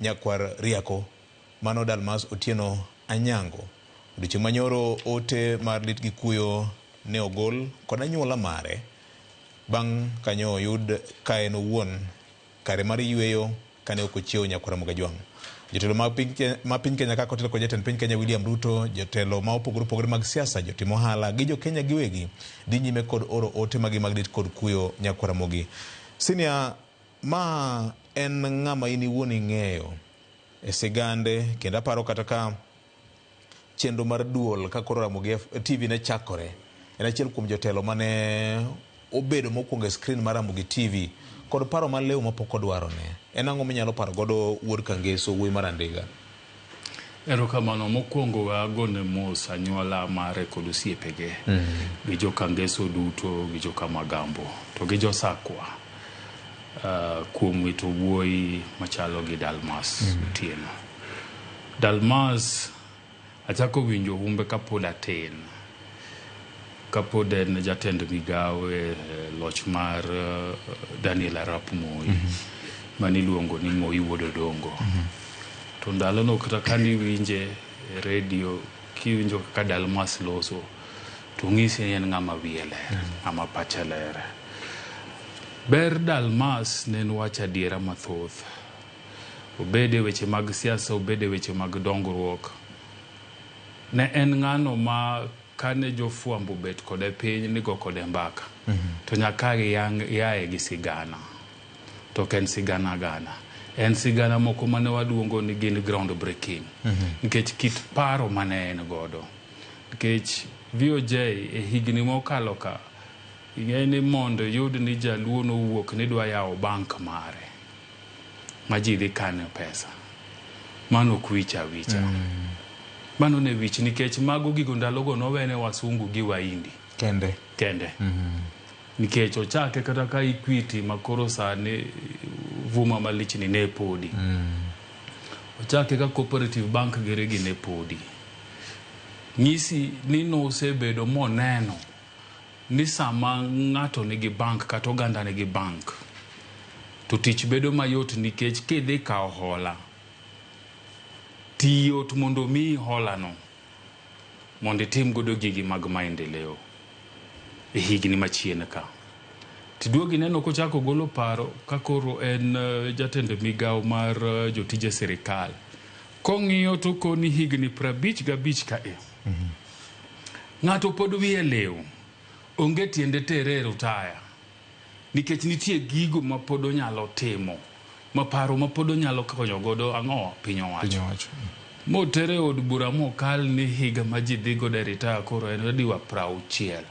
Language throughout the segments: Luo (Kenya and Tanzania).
Nyakwar Riako mano Dalmas Otieno Anyango. Odiochieng' manyoro ote mar lit gi kuyo ne ogol kod anyuola mare bang' kanyo oyud ka en owuon kare mar yueyo kane ok ochiewo nyakwar Ramogi Ajwang'. Jotelo ma piny Kenya kaka otelo kod jatend piny Kenya William Ruto, jotelo ma opogore opogore mag siasa, jotim ohala gi jo Kenya giwegi dhi nyime kod oro ote magi mag lit kod kuyo nyakwar Ramogi. Senior, ma en ng'ama in iwuon ing'eyo e sigande kendo aparo kata ka chenro mar duol ka koro Ramogi TV ne chakore, en achiel kuom jotelo mane obedo mokwongo e screen mar Ramogi TV kod paro maliw mapok odwarone. En ang'o minyalo paro godo wuod Kangeso, wuoyi mar Andiga? Erokamano. Mokwongo we agone mos anyuola mare kod osiepege gi jo Kangeso duto gi jo Kamagambo to gi jo Sakwa kuom wito wuoyi machalo gi Dalmas Otieno. Dalmas achako winjo humbe kapod atin, kapod en jatend migawo e loch mar Daniel Arap Moi maniluongo ni Moi Wuod Odongo. To ndalono kata kaniwinje e redio kiwinjo kaka Dalmas loso to ng'isi ni en ng'ama wiye ler, ng'ama pache ler. Ber Dalmas ne en wacho adiera mathoth. Obed e weche mag siasa, obed e weche mag dongruok. Ne en ng'ano ma kane jofwambo obet kode piny nigo kode mbaka to nyaka yaye gi sigana. To ok en sigana gana. En sigana moko mane waluongo ni gin ground breaking. Nikech kit paro mane en godo. Nikech VOJ e higni mokalo ka, ing'e ni mondo iyud ni jaluo nowuok ni dwa yawo bank mare ma ji dhi kane pesa. Mano ok wich awicha. Mano ne wich nikech mago gigo ndalogo nowene wasungu gi waindi. Kende. Kende. Nikech ochake kata ka Equity ma koro sani vuma malich ni ne podi. Ochake ka Cooperative Bank giri gi ne podi. Nyisi ni nosebedo moneno ni sama ng'ato nigi bank kata oganda nigi bank to tich bedo mayot nikech kidhi kawo hola tiyot mondo omiyi hola no mondo itim godo gigi mag maendeleo e higni machien ka. Tiduogo ineno kochako golo paro ka koro en jatend migawo mar jotije sirikal. Kong'iyo to koni higni 55 ka e. Ng'ato pod wiye liw, onge tiende tere e rutaya. Nikech nitie gigo ma pod onyalo timo, ma paro ma pod onyalo konyo godo ang'o piny owacho. Motere e od bura mokal ni higa ma ji dhi godo e ritaya koro en adiwa 60.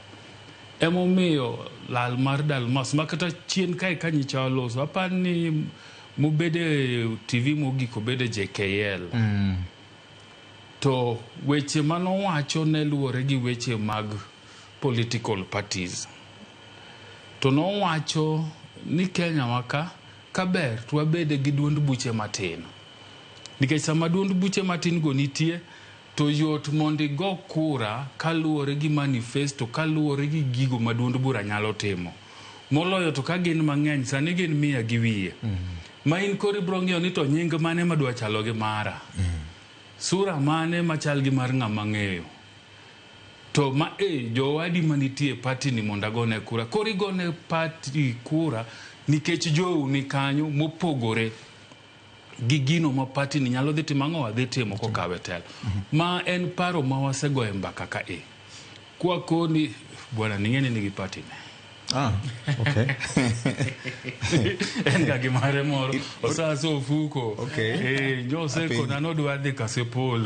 Emomiyo lal mar Dalmas ma kata chien kae ka nyicha oloso apar ni mobede TV mogik obede JKL. To weche manowacho ne luwore gi weche mag political parties. To nowacho ni Kenya wa ka kaber to wabede gi duond buche matin. Nikech sama duond buche matin go nitie to yot mondo igo kura kaluwore gi manifesto, kaluwore gi gigo ma duond bura nyalo timo. Moloyo to ka gin mang'eny, sani gin 100 gi wiye. Ma in koro ibiro ng'iyo ni to nying mane madwa chalo gi mara. Sura mane machal gi mar ng'ama ng'eyo. To ma e jowadi manitie e party ni mondo agone kura. Koro igone party kura nikech jou ni kanyo mopogore gi gino ma party ni nyalo dhi timo ang'o dhi timo kokawe telo. Ma en paro ma wasegoye mbaka ka e. Kwa koni bwana ning'e ni nigi party ne. Ah, okay. En ga gimare moro osaso ofuko. Okay. Nyosekona nodwa dhi Kasipul.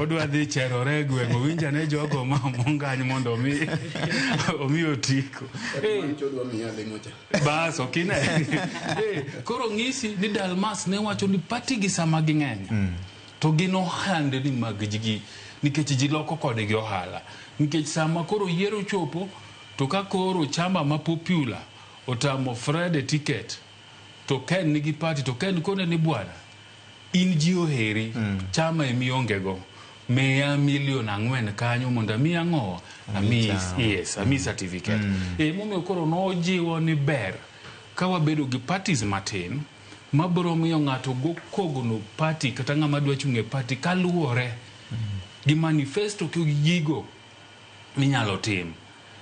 Odwa dhi cherore e gweng' owinj ane jogo ma mongany mondo omi otiko. Bas okine. Koro ng'isi ni Dalmas ne wacho ni party gi sama ging'eny. To gin ohandni mag ji nikech ji loko kodgi ohala. Nikech sama koro yiero chopo to ka koro chama ma popular otamo Fred e ticket to Ken nigi party to Ken kone ni bwana in ji oheri chama emionge go miya milion 4 kanyo mondo ami ang'o ami yes ami certificate. Emomiyo koro nojiwo ni ber ka wabedo gi parties matin. Mabiro miyo ng'ato go kogno party kata ng'ama dwa chung' e party kaluwore gi manifesto gi gigo minyalo tim.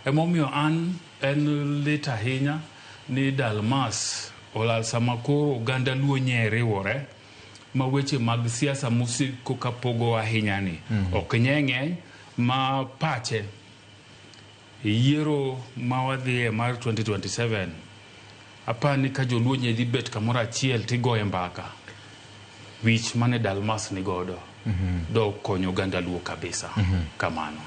Emomiyo an en lit ahinya ni Dalmas olal sama koro oganda Luo nye riwore ma weche mag siasa mosiko ka pogo ahinya ni ok nye ng'eny ma pache yiero ma wadhiye mar 2027. Apani ka joluo nye dhi bet kamoro achiel tigoye mbaka wich mane Dalmas ni godo do konyo oganda Luo kabisa kamano.